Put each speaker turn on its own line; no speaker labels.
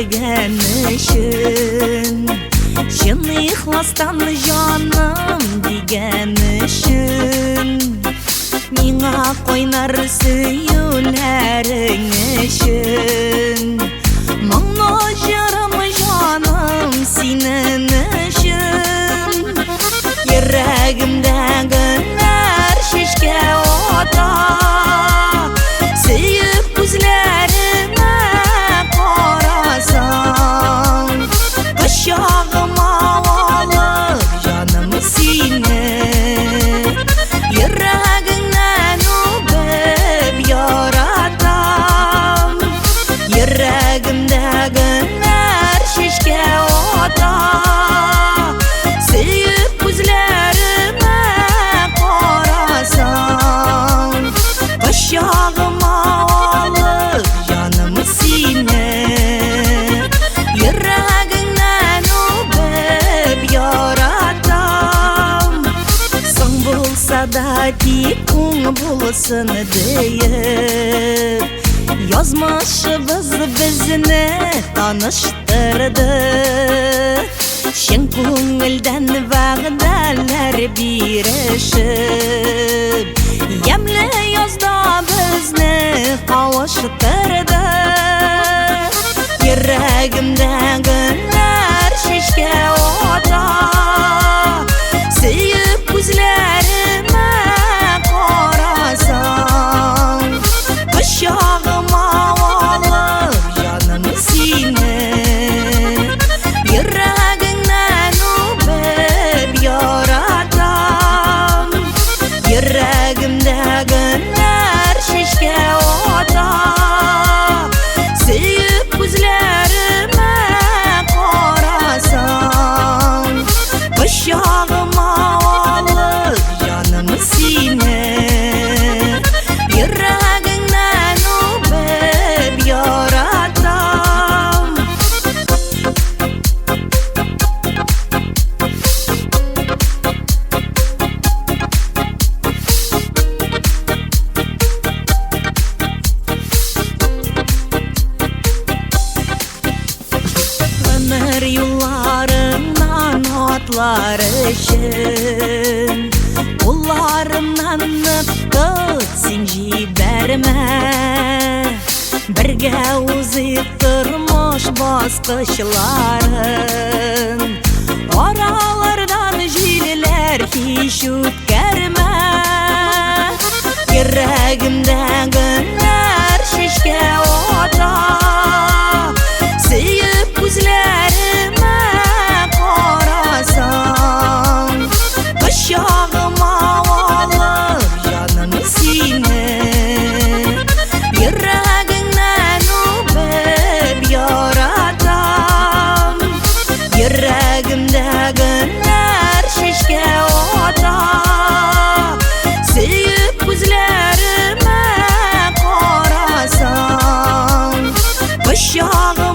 биргән өчен, чын ихластан җаным дигән өчен, миңа кайнар сөюләрең өчен, моңлы җырым җаным синең өчен. Йөрәгемдә гөлләр чәчкә ата, сөеп күзләремә карасаң, кочагыма алып җаным сине, йөрәгеңнән үбеп яратам. Йөрәгемдә гөлләр чәчкә ата, сөеп күзләремә карасаң, кочагыма алып җаным сине, йөрәгеңнән үбеп яратам. Соң булса да тик уң булсын диеп, язмышыбыз безне таныштырды. Чын күңелдән вәгъдәләр бирешеп, ямьле язда безне кавыштырды. Йөрәгемдә гөлләр чәчкә ата, сөеп күзләремә карасаң, кочагыма алып җаным сине, йөрәгеңнән үбеп яратам. Йөрәгемдә гөлләр чәчкә ата, сөеп күзләремә карасаң, кочагыма алып җаным сине, йөрәгеңнән үбеп яратам. Гомер юлларыңнан атлар өчен, кулларымнан нык тот, син җибәрмә. Бергә узыйк тормыш баскычларын, аралардан җилләр һич үткәрмә. Йөрәгемдә гөлләр чәчкә ата, сөеп күзләремә карасаң, кочагыма алып җаным сине, йөрәгеңнән үбеп яратам. Йөрәгемдә гөлләр чәчкә ата, сөеп күзләремә карасаң, кочагыма